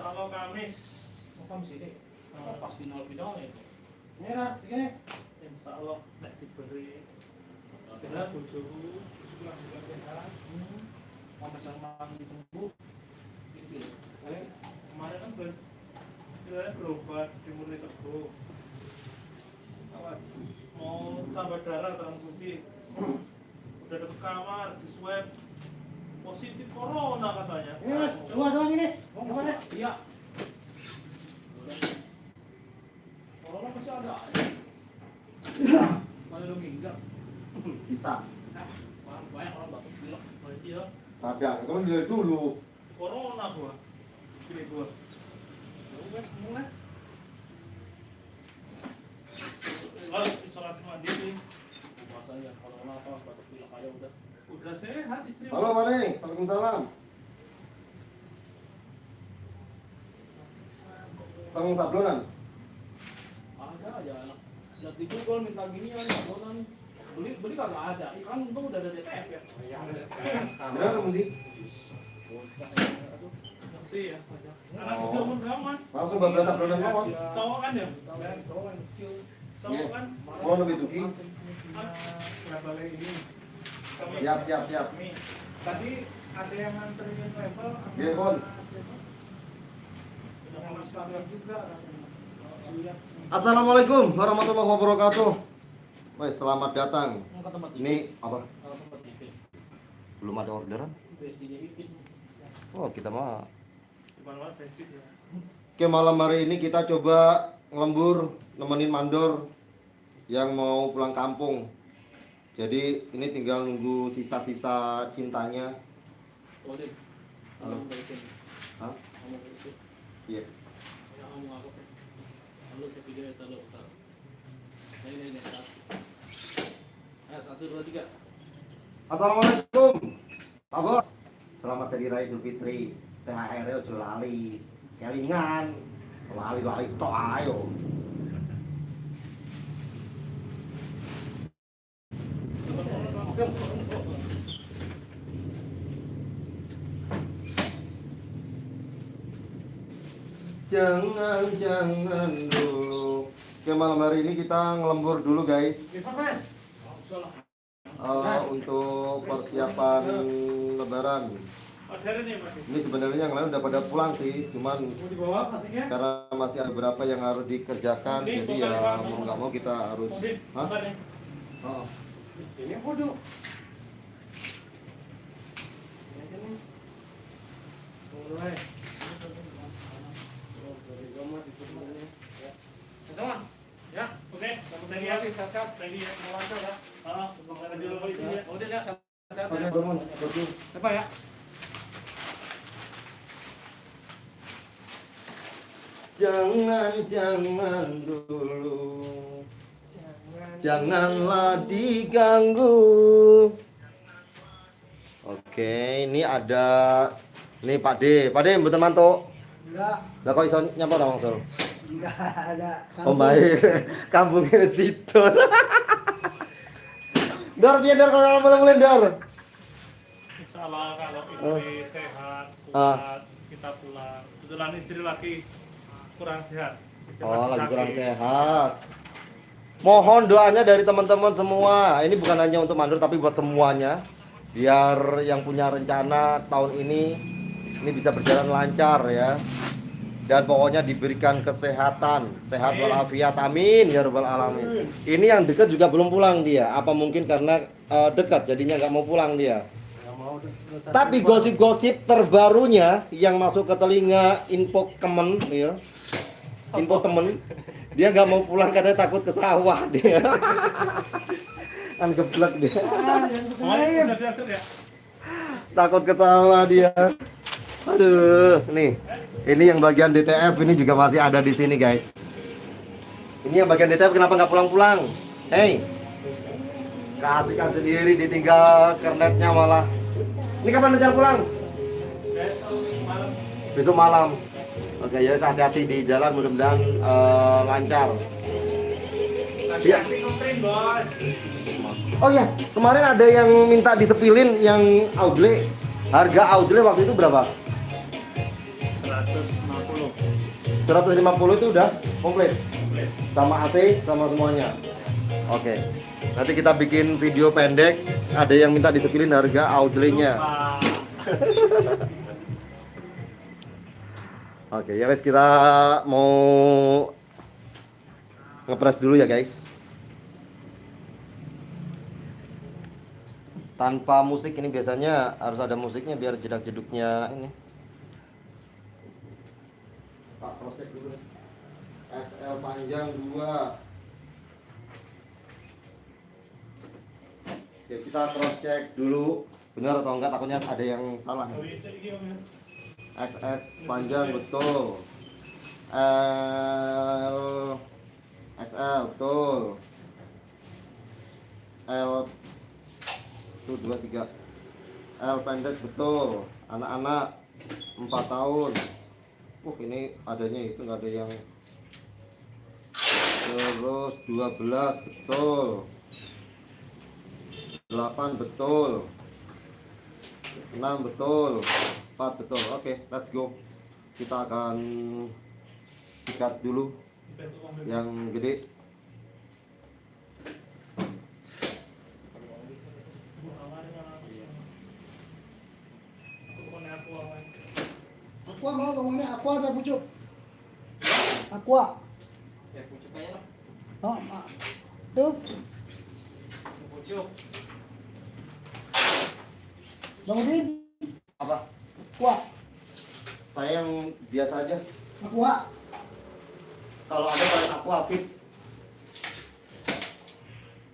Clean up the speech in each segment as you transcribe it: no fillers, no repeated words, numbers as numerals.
Kalau Kamis. Oh, Kamis ini. Pas final-finalnya itu. Ini lah, ini. Insya Allah nek diberi sehat bojoku pulang juga sehat. Sampai sama sembuh. Itu. Kemarin kan istilahnya berobat di Murni Teguh. Awas mau tambah darah transfusi. Udah dapet kamar di swab positif corona katanya. Ini mas, dua doang ini. Mau kemana? Iya. Corona masih ada aja. Mana lu minggat? Sisa. Banyak orang batuk pilek. Oh, iya, Ada, itu kan dari dulu. corona gua. Gini gua. Wes mulai. Harus isolasi mandiri. Bahasanya corona apa batuk pilek aja udah. Udah sehat istri. Halo Mane, Waalaikumsalam. Tanggung sablonan. Ada aja anak. Lihat di Google minta ginian, sablonan. Beli kagak ada. Kan untung udah ada DTF ya. Berapa kemudian? Ngerti ya. Anak Oh. kecil umur berapa mas? Langsung bablas sablonan apa? Cowok kan ya? Cowok yang kecil. Cowok kan? Mau lebih tuki? Nggak boleh ini. Siap. Nih, tadi ada yang nganterin travel. Iya, Bon. Juga. Assalamualaikum warahmatullahi wabarakatuh. Wes, selamat datang. Mau ke tempat Ini apa? Kalau tempat TV. Belum ada orderan? PSD-nya Ipin. Oh, kita mah. Di mana festif ya? Oke, malam hari ini kita coba ngelembur nemenin mandor yang mau pulang kampung. Jadi ini tinggal nunggu sisa-sisa cintanya. Oh, Din. Halo. Ngomong ke Ipin. Hah? Ngomong ke Ipin. Iya. Ya, ngomong apa? Halo, saya video ya, taruh. Ini. Satu, dua, tiga. Assalamualaikum, Pak Bos. Selamat Hari Raya Idul Fitri. THR-nya ojo lali. Kelingan. Lali tok ayo. Jangan dulu. Oke, malam hari ini kita ngelembur dulu guys. Untuk persiapan Lebaran. Ada nih mas. Ini sebenarnya yang lain udah pada pulang sih, cuman Mau dibawa pastinya? karena masih ada beberapa yang harus dikerjakan, jadi ya mau nggak mau kita harus. Hah? Oh. Ini bodoh. Mulai. Ya, Oke, thank you. Sehat-sehat. thank you ya. Mau lancar ya. Semoga di luar ini ya. Oh, Din ya, sehat-sehat Oke, ya. Dormon, oke. Apa ya? Jangan dulu. Janganlah diganggu. Oke, ini ada nih Pak D. Pak D, mboten mantuk. Enggak, Lah kok iso nyapa ta Wong Sol? enggak ada. Oh baik, kampungnya wis didol. Dor, piye Dor kalau mulai Dor? Insya Allah kalau istri sehat, Ah. kuat, kita pulang. Kebetulan istri lagi kurang sehat. Istri Oh, lagi sakit. kurang sehat. Mohon doanya dari teman-teman semua. Ini bukan hanya untuk Mandor tapi buat semuanya. Biar yang punya rencana tahun ini bisa berjalan lancar ya. Dan pokoknya diberikan kesehatan, sehat walafiat, amin ya rabbal alamin. Ini yang dekat juga belum pulang dia. Apa mungkin karena dekat jadinya nggak mau pulang dia. Tapi gosip-gosip terbarunya yang masuk ke telinga info temen ya. Info temen, dia nggak mau pulang katanya takut ke sawah dia. Kan geblek dia. Oh, udah diatur ya? Takut ke sawah dia. Aduh, nih. Ini yang bagian DTF ini juga masih ada di sini, guys. Ini yang bagian DTF kenapa nggak pulang-pulang? Hey. Kasihkan sendiri ditinggal kernetnya malah. Ini kapan rencana pulang? Besok malam. Oke, ya hati-hati di jalan, mudah-mudahan lancar. Siap. Oh ya, kemarin ada yang minta disepilin yang Audley. Harga Audley waktu itu berapa? 100 150. 150 itu udah komplit Komplit. sama AC sama semuanya. Oke. Nanti kita bikin video pendek. Ada yang minta disepilin harga outletnya. Lupa. Oke, ya guys, kita mau ngepres dulu ya guys. Tanpa musik ini biasanya harus ada musiknya biar jedak-jeduknya ini. Pak cross check dulu. XL panjang 2. Oke, kita cross check dulu benar atau enggak, takutnya ada yang salah. Oh, iya, iya, Om, ya. XS panjang betul. XL betul. L itu 23. L pendek betul. Anak-anak 4 tahun. Ini adanya itu nggak ada yang. Terus 12 betul. 8 betul. 6 betul. 4 betul. Oke, let's go. Kita akan sikat dulu Dibantu Om, ya. yang gede. Bu, awalnya mana? Aku bukan aku awal. Aqua mau ngomongnya aqua ada pucuk. Aqua. Ya pucuk aja lah. Oh, tuh. Pucuk. Bang Udin, Apa? aqua. Saya yang biasa aja. Aqua. Kalau ada paling aku Afif.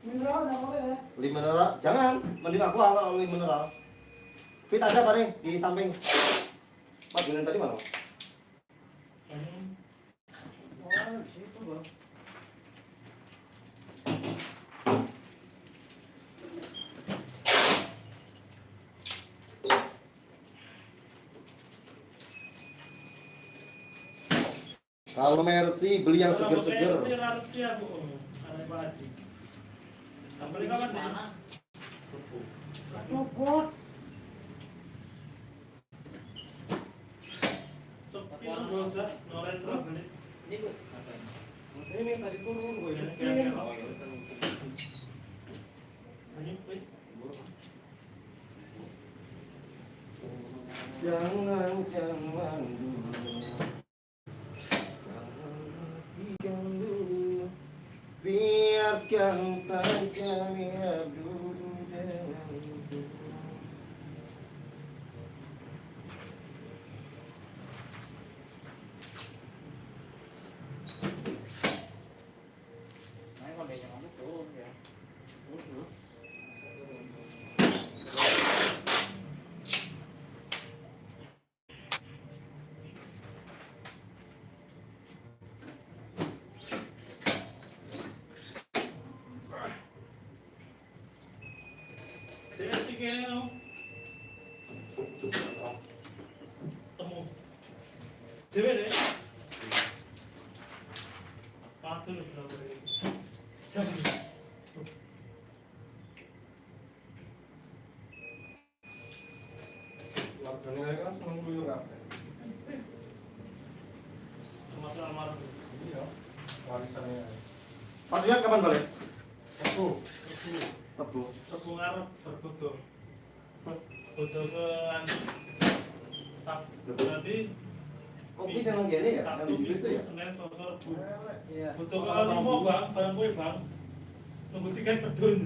Mineral enggak boleh ya. Li mineral, jangan. Mending aku kalau li mineral. Fit ada paling di samping. Pas dengan tadi mana? Oh, di situ, Bang. Kalau Mercy beli yang seger-seger. Copot. Ini Bu. Ini tadi turun gue ya. Jangan dulu. Biarkan saja biar dulu denganku. Nah, kalau dia yang ngomong turun ya. Dewe deh. Patul sudah beri. Jam. Warganya kan seneng dulu kan. Termasuk almarhum. Iya. Warisannya. Pak Duyan kapan balik? Aku. Tebu. Tebu ngarep berbodo. Bodo ke berarti Kopi seneng gini ya? Sabtu Habis Minggu itu ya? Senin Selasa Rabu. Iya. Butuh ke limo bang, barang kue bang. Tunggu tiket pedun.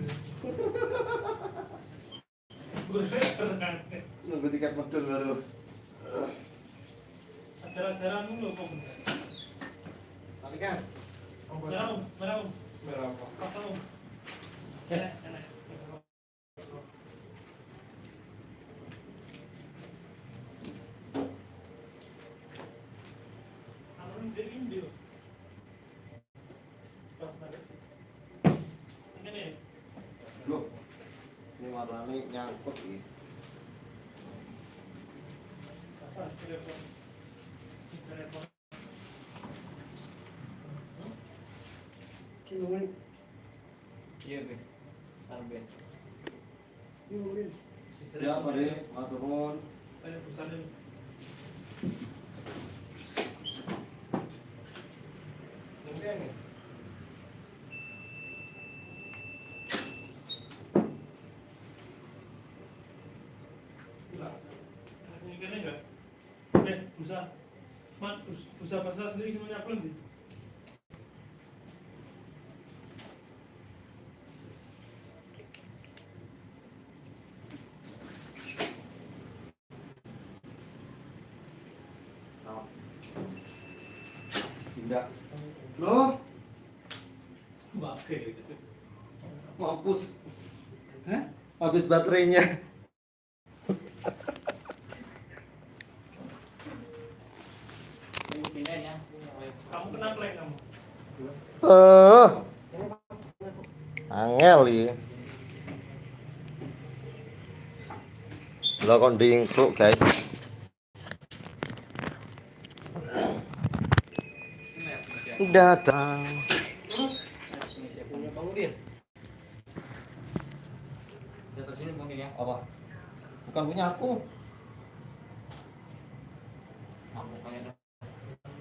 Nunggu tiket medun baru. Acara-acara dulu kok. Tadi kan. Merah om, merah om, Berapa? pasal om. Enak, enak. Alun dia Indio. Ini Loh. Ini warnanya nyangkut nih. apa? Telepon. Telepon. Kinuin. Iya, Be. Tarbe. Kinuin. Siap, Pak De. Matur nuwun. Saya pesanin. busa. Mat, busa pasar sendiri gimana nyaplon di? Tidak. Loh, Bangke gitu. mampus. Hah? Habis baterainya. Ini pindahin ya. Kamu kena play kamu. Angel ya. Lo kon dingkluk guys. Datang. Punya Bang Udin. Datang sini Bang Udin ya. Apa? Bukan punya aku. Aku kayaknya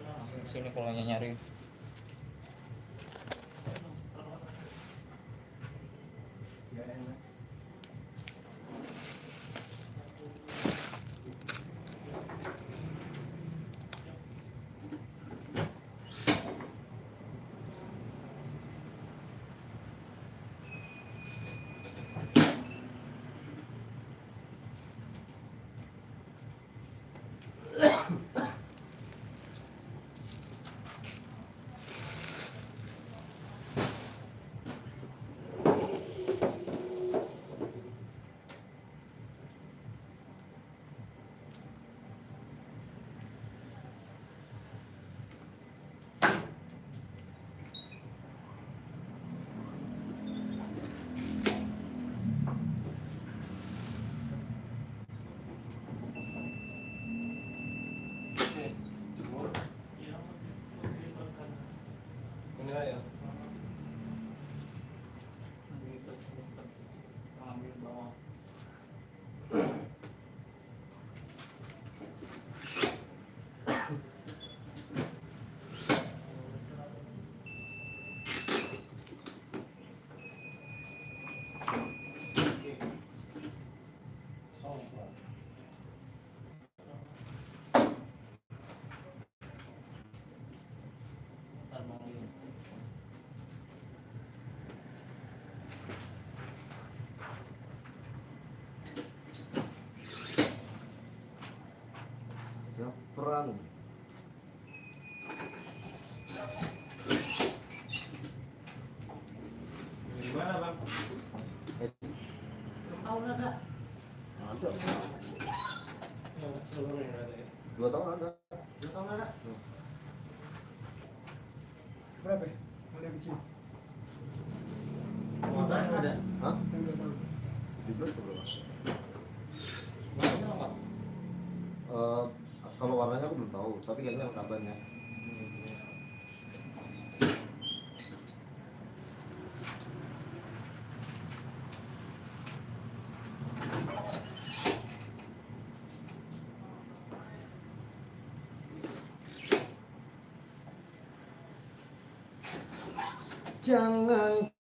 langsung sini kalau nyari. Perang. Gimana bang? Tahun ada. Ada. Ya, seluruhnya ada ya. 2 tahun ada. 2 tahun ada. Berapa ya? Kalau yang kecil? Ada. Hah? Yang 2 tahun. 17 atau berapa? Warnanya apa? Kalau warnanya aku belum tahu, tapi kayaknya kabarnya.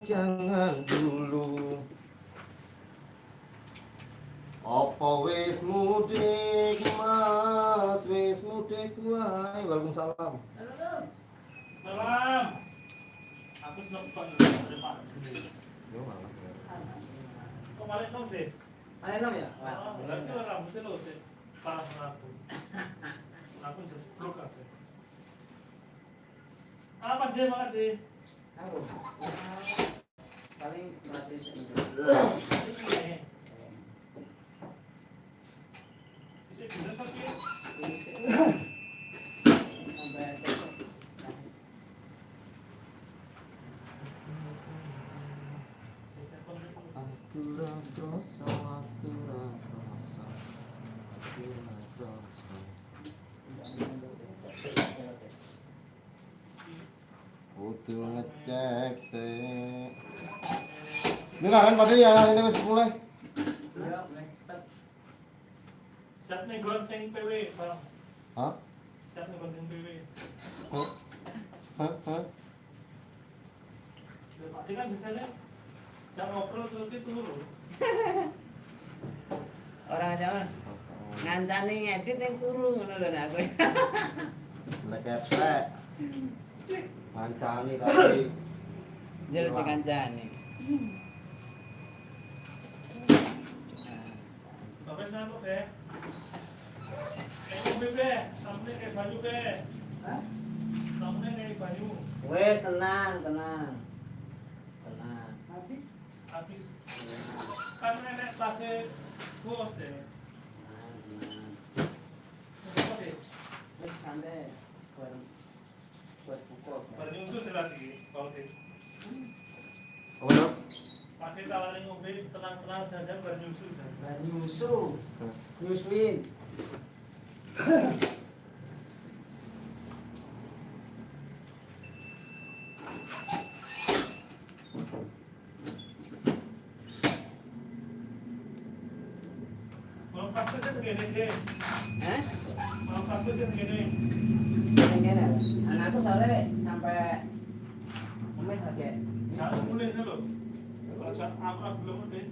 Jangan dulu. Apa wis mudik mas, wis mudik wae. Waalaikumsalam. Salam. Aku seneng kok dari Pak. Yo malah. Kok balik dong sih? Enak ya? Oh, berarti rambutnya lo sih. Parah aku. Aku jebrok aku. Apa dia makan deh? Aku. Paling berarti Bisa bisa pakai. sampai esok. Aturan dosa, aturan dosa, aturan dosa. Kudu ngecek sih. Ini kan pada ya ini wis mulai. Ya, next. Siap nih gon sing PW, Bang. Hah? Siap nih gon sing PW. Hah? Berarti kan biasanya jangan ngobrol terus itu dulu. Orang aja kan? ngancani ngedit yang turu ngono lho nek aku. Leketek. Mancani tadi. Jadi dikancani. Bapak sana be. Kayak be, sampai kayak baju be. Hah? Sampai kayak baju. Wes tenang, tenang. Tenang. Habis Habis kan nenek tasnya bos ya. Apa deh? Wes santai. Buat buku. Baru itu jelas sih kalau deh. Apa dong? Pakai tawaran ngombe tenang-tenang saja baru nyusul saja. Nah, nyusuin. Kalau prakteknya begini deh. Hah? Kalau prakteknya begini. Ngene. Anakku sore sampai kemis lagi. Jangan mulai dulu. Kalau aku belum deh.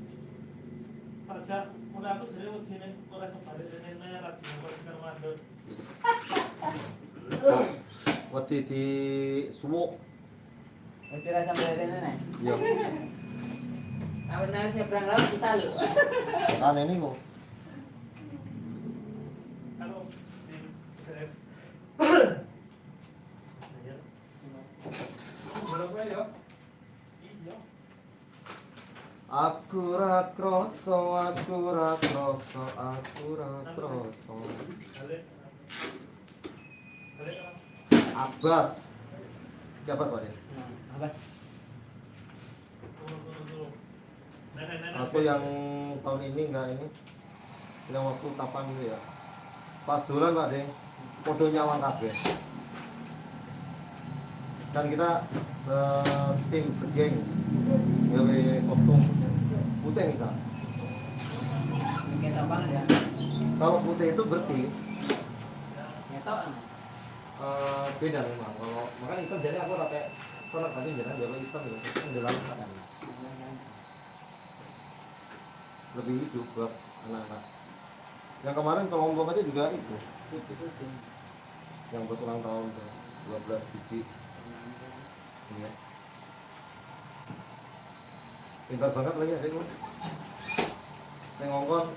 Aja mulai aku sering begini. Mulai sebalik ini merah. Mulai sekarang mandor. Wedi di suwuk. Wis rasa mbene nek. Yo. Awak nang seberang laut bisa lho. Kan ini kok. Kalau di berapa ya? iya. Aku ra kroso, aku ra kroso, aku ra kroso. Balik. Balik. Abbas. Ki Abbas Pak? Abbas. Turun. Nenek. Aku yang tahun ini enggak ini. Yang waktu kapan itu ya? Pas dolan Pak De. Podo nyawang kabeh. Kan kita setim segeng gawe kostum putih misal. Mungkin apa ya? Kalau putih itu bersih, Ngetok. beda memang. Kalau makanya hitam jadi aku rata senang tadi jangan jawa hitam ya, menjelang lebih hidup buat anak-anak. Yang kemarin ke Lombok aja juga itu, yang buat ulang tahun tuh 12 biji. Iya. Pintar banget lagi adekku. Saya ngongkon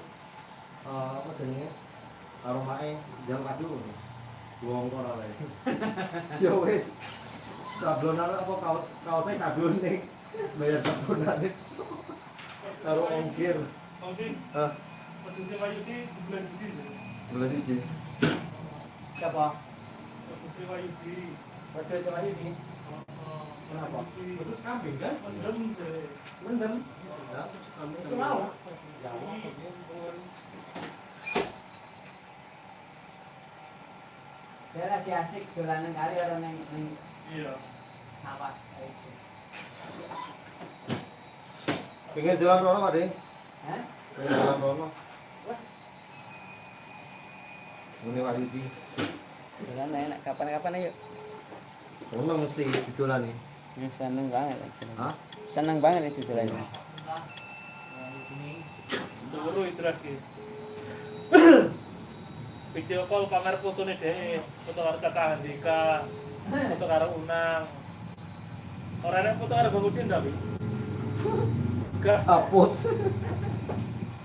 apa jenenge? Aromae jam kadu. Ngongkon ae. Yo wis. Sablonan apa kaosnya kadun ning bayar sablonan karo ongkir. Oke. Hah, Posisi Wayu di bulan ini. bulan siji. Siapa? Posisi Wayu di. Betul sama ini. Kenapa? Terus kambing kan? Mendem deh. Mendem. Itu mau. Dia lagi asik dolanan kali orang yang Iya. sawah. Pengen jalan rono Pak De? Hah? Pengen jalan rono. Wah. Ini Wayu di. Dolan enak kapan-kapan ayo. Seneng sih didolan nih. Seneng banget. Hah? Seneng banget itu dolan. Turu istirahat sih. Video call kamera fotone deh, foto karo Kakak Handika, foto karo Unang. Ora ada foto karo Bang Udin tapi. Hapus.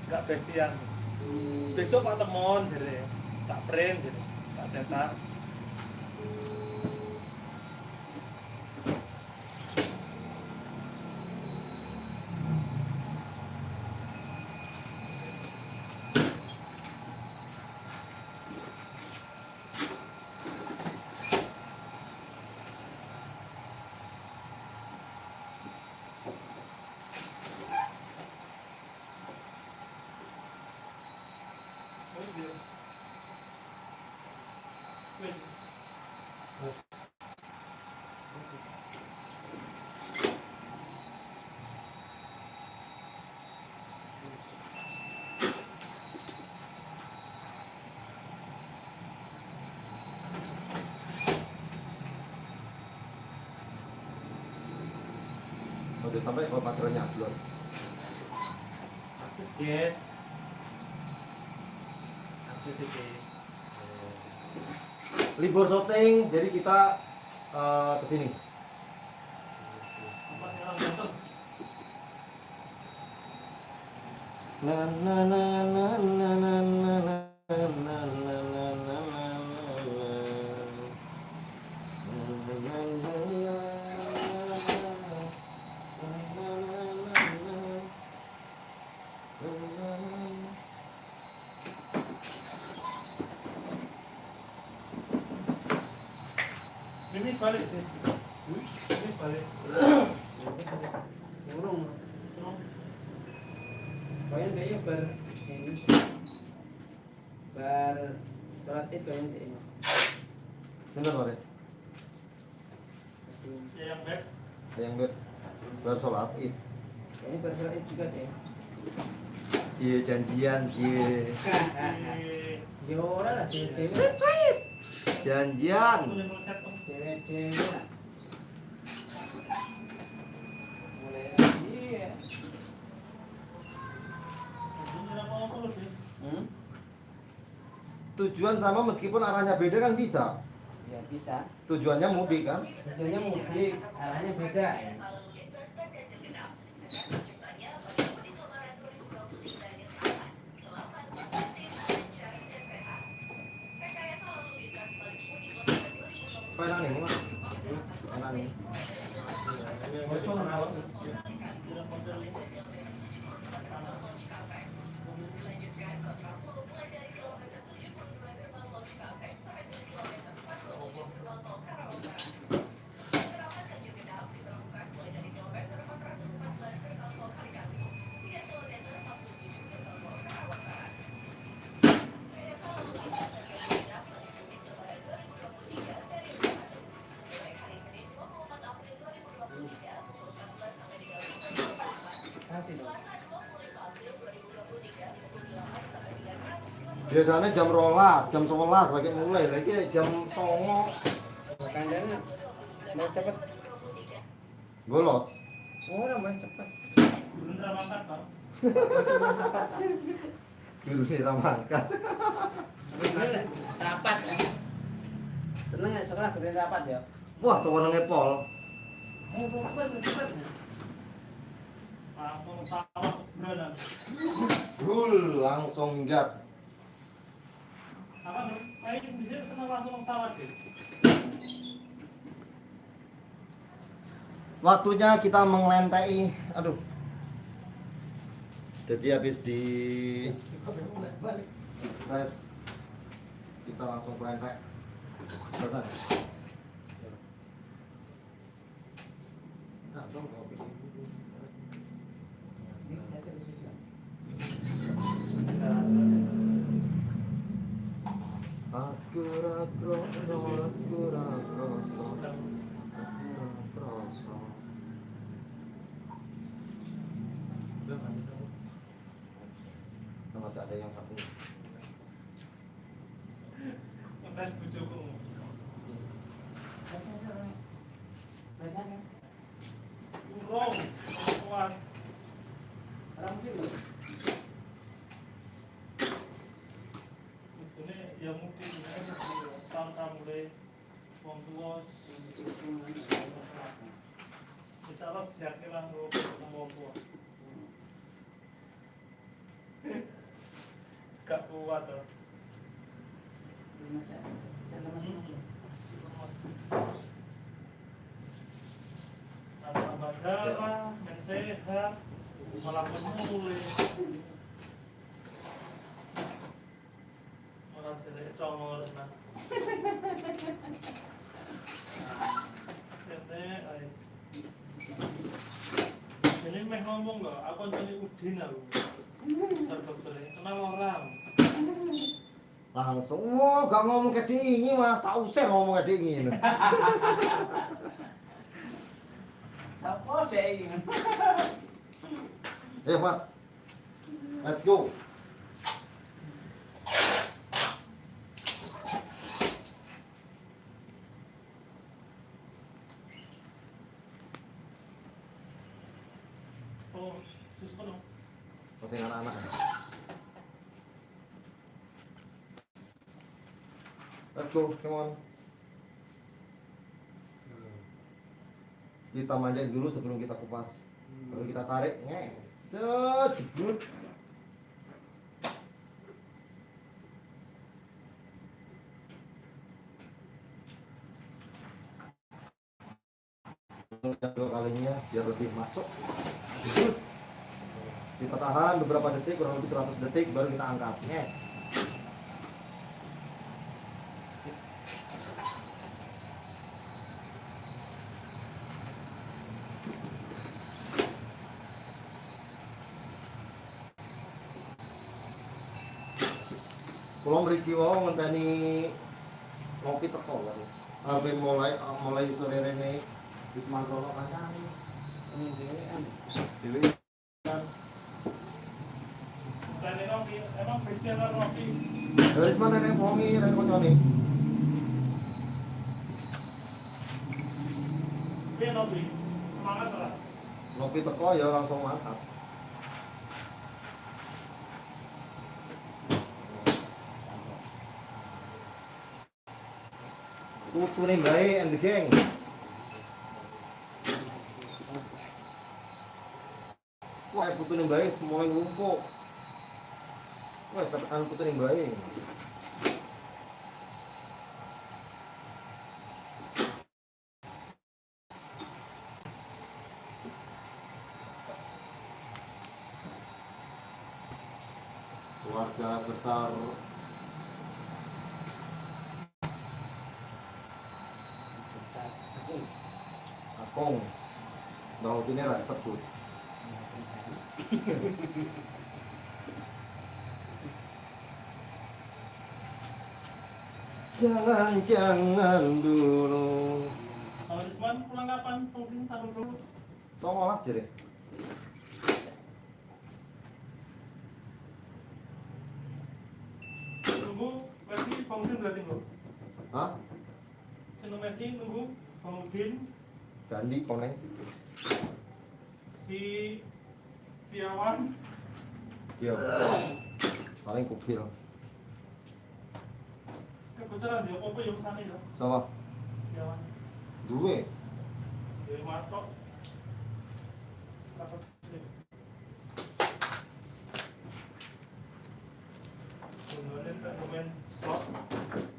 Gak bestian. Besok Pak Temon jere, tak print jere, tak cetak. Udah sampai kalau patrolnya upload. Artis guys. Libur syuting, jadi kita kesini. Apa sih orang ganteng? Na na na na na na na na na na na Mimis balik deh. Mimis balik. Burung. Kalian kayaknya ini sholat id kalian kayaknya. Bener Pak. Ya yang baik. Yang bersolat id. Kayaknya sholat id juga deh. Cie janjian cie. Ya ora lah cewek-cewek. Janjian. Boleh ngechat dong. Cewek-cewek lah. Mulai lagi. Ini apa lu sih? Tujuan sama meskipun arahnya beda kan bisa. Ya bisa. Tujuannya mudik kan. Tujuannya mudik, arahnya beda. Apa enak nih? Mas? Enak nih. Biasanya jam 12, jam 11 lagi mulai, lagi jam 09 Kandangnya mau cepet. bolos. Orang mau cepet. Bener mangkat, Bang. Guru nih ramangkat. Bener rapat ya. Seneng ya sekolah gede rapat ya. Wah, sewenenge pol. Cepet. Langsung sawah beneran. Brul langsung minggat. Apa nih? Kayak bisa seneng langsung sawah deh. Waktunya kita mengelentai. Aduh. Jadi habis di press kita langsung melentai. Selesai. Aku rakroso, aku rakroso, aku rakroso. Masih ada yang satu. Ngetes bujuku. Rasanya Urung, kuat. orang juga. Ini ya mungkin tahun-tahun mulai wong tua insya Allah siapnya lah wong tua gak kuat loh. Tambah darah, yang sehat, malah pemulih. Orang jelek congor nah. Ini meh ngomong loh, aku jadi Udin aku. Terbesar, kenal orang. Langsung, wah gak ngomong kayak ini mas, tak usah ngomong kayak ini. Siapa deh ini? Ayo Pak, let's go. Oh, terus penuh. Masih anak-anak. let's go, come on. Kita manjain dulu sebelum kita kupas. Baru kita tarik, set, jeblut. Yang dua kalinya biar lebih masuk. Jeblut. Kita tahan beberapa detik, kurang lebih 100 detik, baru kita angkat. Kalau mriki wae ngenteni ngopi teko kan. Arep mulai sore rene wis mangkono kancane. Dewe kan. Dan ngopi, emang festival ngopi. Wis mana nek wongi rene koncone. Dia ngopi, semangat lah. Ngopi teko ya langsung mantap. Tutu nih bae and the gang. Wah, putu nih bae semua ngumpul. Wah, tekan putu nih bae. Keluarga besar Akong bawa kinera sebut. Jangan dulu. Kalau Risman pulang kapan? Mungkin taruh dulu. Tong olas jadi. Nunggu, berarti Bangudin berarti bro. Hah? Sinomedi nunggu Bangudin, Gandhi koneng. si Siawan, Iya. Paling kupil. kebocoran dia apa yang sana ya? Siapa? Siawan, Duwe. dari Matok. Dapat sih. Kemudian dokumen slot,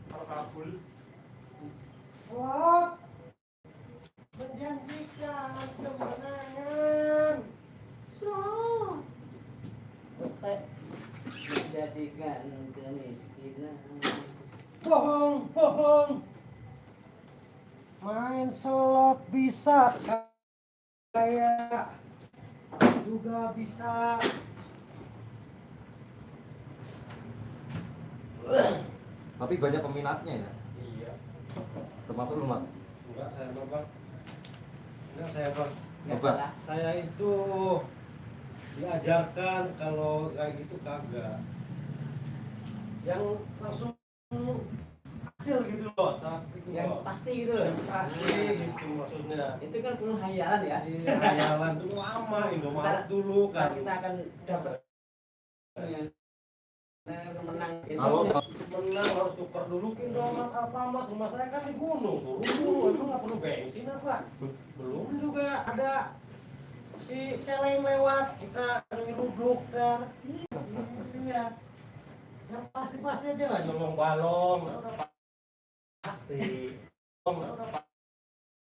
kalau kabul. Slot menjanjikan kemenangan. Slot Otak menjadikan kemiskinan. bohong, bohong. Main slot bisa kaya juga bisa. Tapi banyak peminatnya ya. Iya, Termasuk lu, Mat. enggak saya bang. Enggak saya bang. Nggak Apa? salah. Saya itu diajarkan kalau kayak gitu kagak. Yang langsung hasil gitu loh, tapi itu Yang loh. pasti gitu loh. Yang pasti gitu maksudnya. Itu kan penuh hayalan ya. Iya, hayalan dulu lama, Indomaret dulu kan. Kita akan dapat menang Kalau Menang harus tukar dulu ke Indomaret Alfamart. Rumah saya kan di gunung, turun emang nggak perlu bensin apa? Belum juga ada si celeng lewat, kita nyeruduk kan. Iya. Yang pasti aja lah nyolong balong, nah, udah pasti. Udah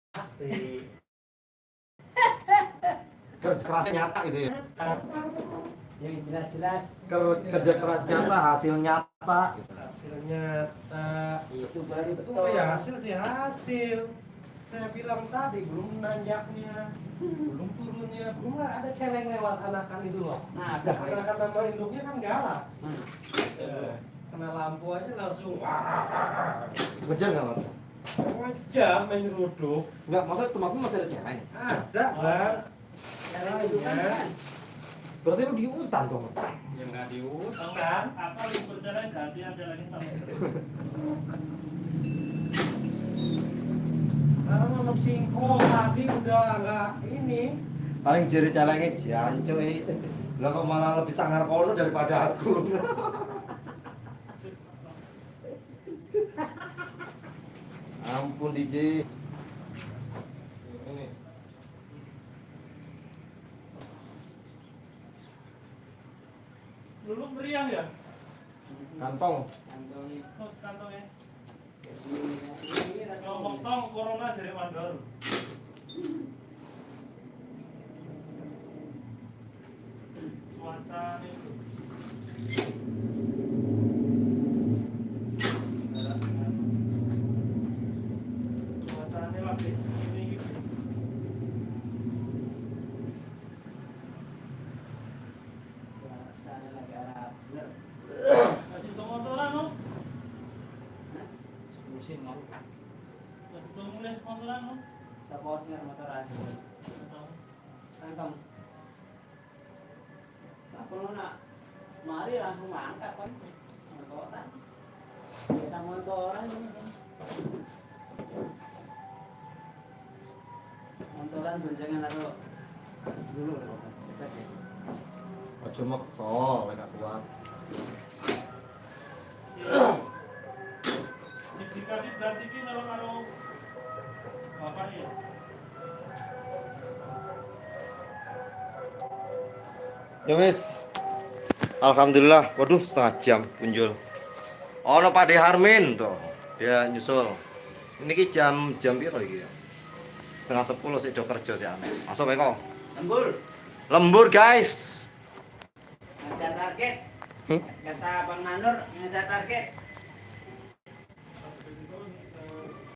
pasti. kerja keras nyata gitu ya. yang jelas-jelas Kerja keras nyata, hasil nyata gitu. Hasilnya itu baru itu betul. ya hasil sih hasil. Saya bilang tadi belum nanjaknya, belum turunnya, belum ada celeng lewat anakan itu loh. Nah, Anakan nama induknya kan galak. Hmm. Kena lampu aja langsung Ngejar nggak, Mat? ngejam main nyeruduk. Nggak, maksudnya tempatmu masih ada celeng. Ada bang. Jalan itu kan kan. Berarti lu di hutan dong. Yang nggak diurut. Tahu kan? Apa lu berjalan ganti aja lagi sama. Karena nanam singkong tadi udah nggak ini. Paling jari celengnya jancoy. Lah kok malah lebih sangar kono daripada aku. Ampun DJ. Ini. Dulu meriang ya? Kantong. Kantong Terus kantongnya. ini Ngomong tong corona dari mandor. Cuaca itu. Cuacanya lagi ini gitu. Sana lagi arah bener. Masih sama motoran no? Musim mau. Masih belum mulai motoran no? Sa posnya motoran. Kantong. Aku nak mari langsung mangkat kan. Motoran. Bisa motoran ini. Motoran boncengan atau dulu dekat ya. Ojo maksa, lek gak kuat. Jika berarti ini kalau bapak ya. Ya wis. Alhamdulillah, waduh setengah jam punjul. Ono Pak De Harmin tuh. Dia nyusul. Ini ki jam piro iki ya? Setengah 10 sik do kerja sih ane. Masuk wae kok. Lembur. Lembur guys. Ngejar target. Kata Bang Manur ngejar target.